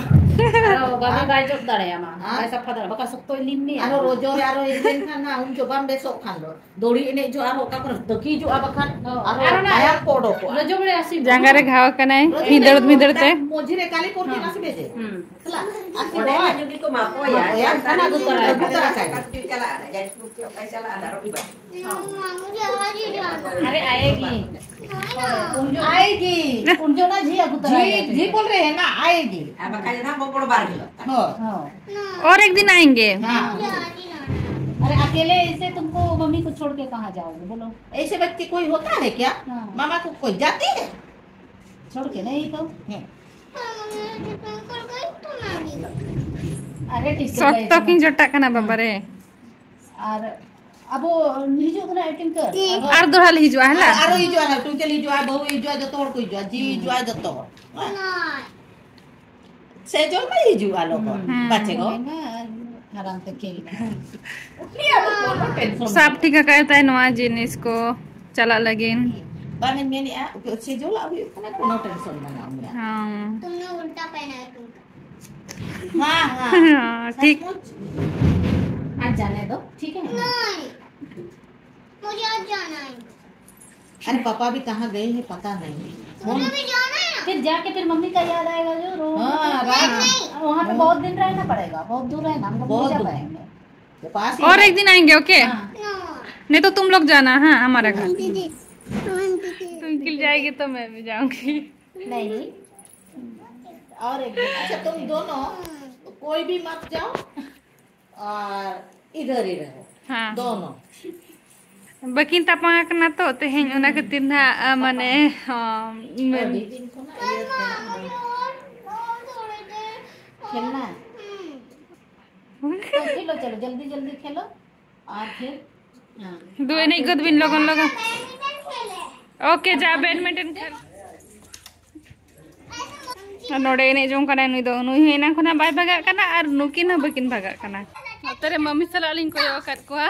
ᱠᱟᱱᱟ᱾ ᱟᱨᱚ ᱵᱟᱹᱵᱤ ᱟᱨ ᱵᱟᱭ ᱡᱚᱜ ᱫᱟᱲᱮᱭᱟᱜᱼᱟ, ᱢᱟ᱾ ᱟᱨ ᱵᱟᱭ ᱥᱟᱯᱷᱟ ᱫᱟᱲᱮᱭᱟᱜᱼᱟ, ᱵᱟᱠᱷᱟᱱ ᱥᱚᱠᱛᱚᱭ ᱞᱤᱱ ᱢᱮᱭᱟ᱾ ᱟᱨᱚ ᱨᱚᱡᱚ ᱨᱮ ᱟᱨᱚ ᱦᱮᱡ ᱞᱮᱱᱠᱷᱟᱱ ᱦᱟᱸᱜ ᱩᱱ ᱡᱚᱠᱷᱚᱱ ᱵᱟᱢ ᱵᱮᱥᱚᱜ ᱠᱷᱟᱱ ᱫᱚ᱾ ᱫᱚᱲᱤ ᱮᱱᱮᱡ ᱡᱚᱜᱼᱟ, ᱚᱠᱟ ᱠᱚᱨᱮ ᱛᱟᱹᱠᱤᱡᱚᱜᱼᱟ ᱵᱟᱠᱷᱟᱱ᱾ ᱦᱚᱸ, ᱟᱨᱚ ᱟᱨ ᱚᱱᱟ ᱢᱟᱭᱟᱢ ᱠᱚ ᱚᱰᱚᱠᱚᱜᱼᱟ᱾ ᱨᱚᱡᱚ ᱵᱚᱲᱮ ᱟᱥᱤ ᱡᱟᱸᱜᱟ ᱨᱮ ᱜᱷᱟᱣ ᱠᱟᱱᱟᱭ, ᱵᱷᱤᱸᱫᱟᱹᱲ ᱵᱷᱤᱸᱫᱟᱹᱲ ᱛᱮ᱾ ᱢᱚᱡᱽᱨᱮ ᱠᱟᱞᱤ ᱯᱚᱨ ᱫᱤᱱ ᱦᱚᱸ᱾ ᱟᱥᱤ ᱵᱮᱡᱮ᱾ ᱦᱩᱸ᱾ ᱪᱟᱞᱟᱜ, ᱟᱥᱤ ᱚᱸᱰᱮ ᱵᱟᱵᱟ᱾ ᱠᱷᱟᱱ ᱡᱩᱫᱤ ᱠᱚ ᱮᱢᱟ ᱠᱚᱣᱟ, ᱢᱟᱠᱚᱭᱟ, ᱮᱱᱠᱷᱟᱱ ᱟᱹᱜᱩ ᱛᱚᱨᱟ ᱟᱹᱜᱩ ᱠᱟᱭ ᱛᱚᱨᱟ ᱠᱟᱭ᱾ ᱠᱟᱹᱴᱤᱡ ᱪᱟᱞᱟᱜᱼᱟ, ᱡᱟᱡᱽᱯᱩᱨ ᱪᱮ ᱚᱠᱟᱭ ᱪᱟᱞᱟᱜᱼᱟ, ᱨᱚᱵᱤᱵᱟᱨ᱾ ᱢᱟᱢᱩ ᱡᱟᱦᱟᱸ ᱡᱟᱦᱟᱸ᱾ अरे आएगी। उन जो आएगी। उन जो ना जी अगुतरा जी, जी बोल रहे हैं ना, आएगी। अब कल ना वो बड़ बार ही होता। हो। हाँ। और एक दिन आएंगे। हाँ। अरे अकेले ऐसे तुमको मम्मी को छोड़ के कहाँ जाओगे बोलो? ऐसे बच्चे कोई होता है क्या? हाँ। मामा को कोई जाती है? छोड़ के नहीं तो। हम्म। अरे ठीक है, ᱥᱚᱠᱛᱚ ᱠᱤᱱ ᱡᱚᱴᱟᱜ ᱠᱟᱱᱟ ᱵᱟᱵᱟ ᱨᱮ᱾ ᱟᱨ ᱟᱵᱚ ᱦᱤᱡᱩᱜ ᱠᱟᱱᱟ ᱮᱴᱤᱱ ᱠᱟᱨ᱾ ᱟᱨ ᱫᱚᱦᱲᱟ ᱞᱮ ᱦᱤᱡᱩᱜᱼᱟ, ᱦᱮᱸ ᱞᱟ? ᱟᱨᱚ ᱦᱤᱡᱩᱜᱼᱟ, ᱴᱩᱝᱠᱮᱞ ᱦᱤᱡᱩᱜᱼᱟ, ᱵᱟᱹᱦᱩ ᱦᱤᱡᱩᱜᱼᱟ, ᱡᱚᱛᱚ ᱦᱚᱲ ᱠᱚ ᱦᱤᱡᱩᱜᱼᱟ, ᱡᱤ ᱦᱤᱡᱩᱜᱼᱟ, ᱡᱚᱛᱚ ᱦᱚᱲ᱾ ᱥᱮ ᱡᱚᱢ ᱢᱟ ᱦᱤᱡᱩᱜᱼᱟ ᱞᱚᱜᱚᱱ᱾ ᱦᱩᱸ᱾ ᱵᱟᱪᱮ ᱜᱚ? ᱦᱮᱸ, ᱟᱨ ᱟᱨᱟᱢ ᱛᱮ ᱠᱷᱮᱞ ᱢᱮ᱾ ᱩᱱᱤᱭᱟᱜ ᱫᱚ ᱠᱳᱱᱳ ᱴᱮᱱᱥᱚᱱ ᱥᱟᱵ ᱵᱟᱹᱱᱩᱜᱼᱟ᱾ ᱴᱷᱤᱠ ᱟᱠᱟᱫ ᱛᱟᱭ ᱱᱚᱣᱟ ᱡᱤᱱᱤᱥ ᱠᱚ ᱪᱟᱞᱟᱜ ᱞᱟᱹᱜᱤᱫ᱾ ᱵᱟᱝ ᱤᱧ ᱢᱮᱱᱮᱫᱼᱟ, ᱥᱮᱡᱚᱞᱟᱜ ᱦᱩᱭᱩᱜ ᱠᱟᱱᱟ, ᱠᱳᱱᱳ ᱴᱮᱱᱥᱚᱱ ᱵᱟᱹᱱᱩᱜᱼᱟ ᱩᱱᱤᱭᱟᱜ᱾ ᱦᱮᱸ᱾ तुमने उल्टा पहना है तुम। हाँ, हाँ। हाँ, ठीक। सचमुच। आज जाने दो, ठीक है? नहीं, मुझे आज जाना है। अरे पापा भी कहाँ गए हैं पता नहीं। मुझे भी जाना है ना। फिर जाके फिर मम्मी का याद आएगा जो रो हाँ, रात और वहाँ पे बहुत दिन रहना पड़ेगा, बहुत दूर है ना, हम लोग नहीं बहुत जा दूर। पाएंगे। वो पास ही और है। एक दिन आएंगे, ओके? हाँ। नहीं तो तुम लोग जाना, हाँ, हमारे घर। दीदी, दीदी। ट्विंकल जाएगी तो मैं भी जाऊंगी। नहीं, और एक दिन। अच्छा, तुम दोनों कोई भी मत जाओ और इधर ही रहो। हाँ। दोनों। ᱵᱟᱹᱠᱤᱱ ᱛᱟᱯᱟᱢ ᱟᱠᱟᱱᱟ ᱛᱚ ᱛᱮᱦᱮᱧ, ᱚᱱᱟ ᱠᱷᱟᱹᱛᱤᱨ ᱱᱟᱦᱟᱜ, ᱟ, ᱢᱟᱱᱮ, ᱟ, ᱟᱹᱰᱤ ᱫᱤᱱ ᱠᱷᱚᱱᱟᱜ ᱤᱭᱟᱹ ᱛᱟᱦᱮᱸ ᱠᱟᱱᱟ᱾ खेलना है? तो खेलो, चलो, जल्दी जल्दी खेलो। और फिर, हाँ। ᱫᱩ ᱮᱱᱮᱡ ᱜᱚᱫ ᱵᱤᱱ ᱞᱚᱜᱚᱱ ᱞᱚᱜᱚᱱ᱾ ᱳᱠᱮ, ᱡᱟ ᱵᱮᱰᱢᱤᱱᱴᱚᱱ ᱠᱷᱮᱞ᱾ ᱟᱨ ᱱᱚᱰᱮ ᱮᱱᱮᱡ ᱡᱚᱝ ᱠᱟᱱᱟᱭ ᱱᱩᱭ ᱫᱚ, ᱱᱩᱭ ᱦᱚᱸ ᱮᱱᱟᱝ ᱠᱷᱚᱱᱟᱜ ᱵᱟᱭ ᱵᱷᱟᱜᱟᱜ ᱠᱟᱱᱟ ᱟᱨ ᱱᱩᱠᱤᱱ ᱦᱚᱸ ᱵᱟᱹᱠᱤᱱ ᱵᱷᱟᱜᱟᱜ ᱠᱟᱱᱟ᱾ ᱱᱚᱛᱮ ᱨᱮ ᱢᱟᱢᱤ ᱥᱟᱞᱟᱜ ᱞᱤᱧ ᱠᱚᱭᱚᱜ ᱟᱠᱟᱫ ᱠᱚᱣᱟ᱾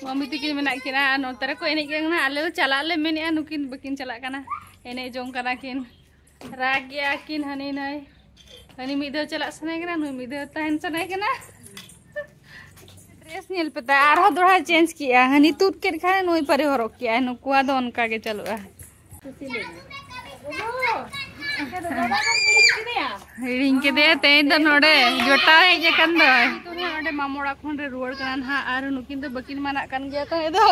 ᱢᱟᱢᱤ ᱛᱟᱹᱠᱤᱱ ᱢᱮᱱᱟᱜ ᱠᱤᱱᱟ ᱟᱨ ᱱᱚᱛᱮ ᱨᱮᱠᱚ ᱮᱱᱮᱡ ᱠᱟᱱᱟ᱾ ᱟᱞᱮ ᱫᱚ ᱪᱟᱞᱟᱜ ᱞᱮ ᱢᱮᱱᱮᱫᱼᱟ, ᱱᱩᱠᱤᱱ ᱵᱟᱹᱠᱤᱱ ᱪᱟᱞᱟᱜ ᱠᱟᱱᱟ, ᱮᱱᱮᱡ ᱡᱚᱝ ᱠᱟᱱᱟ ᱠᱤᱱ᱾ ᱨᱟᱜ ᱜᱮᱭᱟ ᱠᱤᱱ, ᱦᱟᱹᱱᱤ ᱱᱟᱹᱭ, ᱦᱟᱹᱱᱤ ᱢᱤᱫ ᱫᱷᱟᱣ ᱪᱟᱞᱟᱜ ᱥᱟᱱᱟᱭ ᱠᱟᱱᱟ, ᱱᱩᱭ ᱢᱤᱫ ᱫᱷᱟᱣ ᱛᱟᱦᱮᱱ ᱥᱟᱱᱟᱭ ᱠᱟᱱᱟ᱾ ᱰᱨᱮᱥ ᱧᱮᱞ ᱯᱮ ᱛᱟ, ᱟᱨᱦᱚᱸ ᱫᱚᱦᱲᱟ ᱪᱮᱧᱡᱽ ᱠᱮᱜᱼᱟ᱾ ᱦᱟᱹᱱᱤ ᱛᱩᱫ ᱠᱮᱫ ᱠᱷᱟᱱ ᱱᱩᱭ ᱯᱟᱨᱮ ᱦᱚᱨᱚᱜ ᱠᱮᱜᱼᱟ᱾ ᱱᱩᱠᱩᱣᱟᱜ ᱫᱚ ᱚᱱᱠᱟ ᱜᱮ ᱪᱟᱹᱞᱩᱜᱼᱟ᱾ ᱦᱤᱲᱤᱧ ᱠᱮᱫᱮᱭᱟ ᱛᱮᱦᱮᱧ ᱫᱚ ᱱᱚᱰᱮ ᱡᱚᱴᱟᱣ ᱦᱮᱡ ᱟᱠᱟᱱ ᱫᱚᱭ᱾ ᱱᱤᱛᱚᱜ ᱱᱟᱦᱟᱜ ᱱᱚᱰᱮ ᱢᱟᱢᱚ ᱚᱲᱟᱜ ᱠᱷᱚᱱ ᱞᱮ ᱨᱩᱣᱟᱹᱲ ᱠᱟᱱᱟ ᱱᱟᱦᱟᱜ, ᱟᱨ ᱱᱩᱠᱤᱱ ᱫᱚ ᱵᱟᱹᱠᱤᱱ ᱢᱟᱱᱟᱜ ᱠᱟᱱ ᱜᱮᱭᱟ ᱛᱚ᱾ ᱟᱫᱚ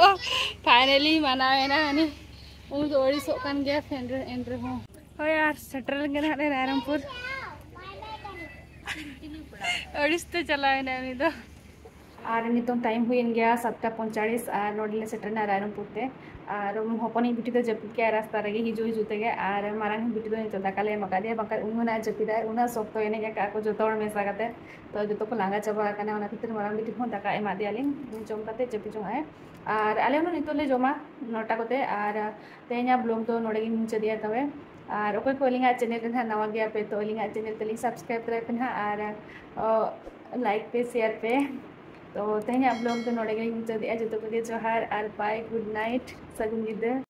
finally ᱢᱟᱱᱟᱣ ᱮᱱᱟ ᱩᱱᱤ᱾ ᱩᱱᱤ ᱫᱚ ᱟᱹᱲᱤᱥᱚᱜ ᱠᱟᱱ ᱜᱮᱭᱟ ᱯᱷᱮᱱ ᱨᱮ, ᱮᱱ ᱨᱮᱦᱚᱸ᱾ ᱦᱳᱭ, ᱟᱨ ᱥᱮᱴᱮᱨ ᱞᱮᱱ ᱜᱮ ᱱᱟᱦᱟᱜ ᱞᱮ ᱨᱟᱭᱨᱚᱝᱯᱩᱨ᱾ ᱟᱹᱲᱤᱥ ᱛᱮ ᱪᱟᱞᱟᱣ ᱮᱱᱟ ᱩᱱᱤ ᱫᱚ᱾ ᱟᱨ ᱱᱤᱛᱚᱝ time ᱦᱩᱭᱮᱱ ᱜᱮᱭᱟ ᱥᱟᱛᱴᱟ ᱯᱚᱸᱭᱛᱟᱞᱤᱥ, ᱟᱨ ᱱᱚᱰᱮ ᱞᱮ ᱥᱮᱴᱮᱨᱱᱟ ᱨᱟᱭᱨᱚᱝᱯᱩᱨ ᱛᱮ᱾ ᱟᱨ ᱦᱚᱯᱚᱱᱤᱡ ᱵᱤᱴᱤ ᱫᱚ ᱡᱟᱹᱯᱤᱫ ᱠᱮᱜᱼᱟᱭ ᱨᱟᱥᱛᱟ ᱨᱮᱜᱮ ᱦᱤᱡᱩᱜ ᱦᱤᱡᱩᱜ ᱛᱮᱜᱮ, ᱟᱨ ᱢᱟᱨᱟᱝ ᱵᱤᱴᱤ ᱫᱚ ᱱᱤᱛᱚᱜ ᱫᱟᱠᱟ ᱞᱮ ᱮᱢ ᱟᱠᱟᱫᱮᱭᱟ, ᱵᱟᱝᱠᱷᱟᱱ ᱩᱱᱤ ᱦᱚᱸ ᱱᱟᱜ ᱡᱟᱹᱯᱤᱫᱟᱭ᱾ ᱩᱱᱟᱹᱜ ᱥᱚᱠᱛᱚ ᱮᱱᱮᱡ ᱟᱠᱟᱫᱼᱟ ᱠᱚ ᱡᱚᱛᱚ ᱦᱚᱲ ᱢᱮᱥᱟ ᱠᱟᱛᱮ, ᱛᱚ ᱡᱚᱛᱚ ᱠᱚ ᱞᱟᱸᱜᱟ ᱪᱟᱵᱟ ᱟᱠᱟᱱᱟ᱾ ᱚᱱᱟ ᱠᱷᱟᱹᱛᱤᱨ ᱢᱟᱨᱟᱝ ᱵᱤᱴᱤ ᱦᱚᱸ ᱫᱟᱠᱟ ᱮᱢᱟᱫᱮᱭᱟᱞᱤᱧ, ᱡᱚᱢ ᱠᱟᱛᱮ ᱡᱟᱹᱯᱤᱫ ᱡᱚᱝ ᱟᱭ᱾ ᱟᱨ ᱟᱞᱮ ᱦᱚᱸ ᱱᱤᱛᱚᱜ ᱞᱮ ᱡᱚᱢᱟ ᱱᱚᱴᱟ ᱠᱚᱛᱮ᱾ ᱟᱨ ᱛᱮᱦᱮᱧᱟᱜ vlog ᱫᱚ ᱱᱚᱰᱮ ᱜᱤᱧ ᱢᱩᱪᱟᱹᱫᱮᱜᱼᱟ᱾ ᱛᱚᱵᱮ ᱟᱨ ᱚᱠᱚᱭ ᱠᱚ ᱟᱹᱞᱤᱧᱟᱜ channel ᱨᱮ ᱱᱟᱦᱟᱜ ᱱᱟᱣᱟ ᱜᱮᱭᱟ ᱯᱮ, ᱛᱚ ᱟᱹᱞᱤᱧᱟᱜ channel ᱛᱟᱹᱞᱤᱧ subscribe ᱛᱚᱨᱟᱭ ᱯᱮ ᱱᱟᱦᱟᱜ, ᱟᱨ ᱚ, like ᱯᱮ, share ᱯᱮ᱾ ᱛᱚ ᱛᱮᱦᱮᱧᱟᱜ vlog ᱫᱚ ᱱᱚᱰᱮ ᱜᱮᱞᱤᱧ ᱢᱩᱪᱟᱹᱫᱮᱜᱼᱟ᱾ ᱡᱚᱛᱚ ᱠᱚᱜᱮ ᱡᱚᱦᱟᱨ ᱟᱨ bye, good night, ᱥᱟᱹᱜᱩᱱ ᱧᱤᱫᱟᱹ᱾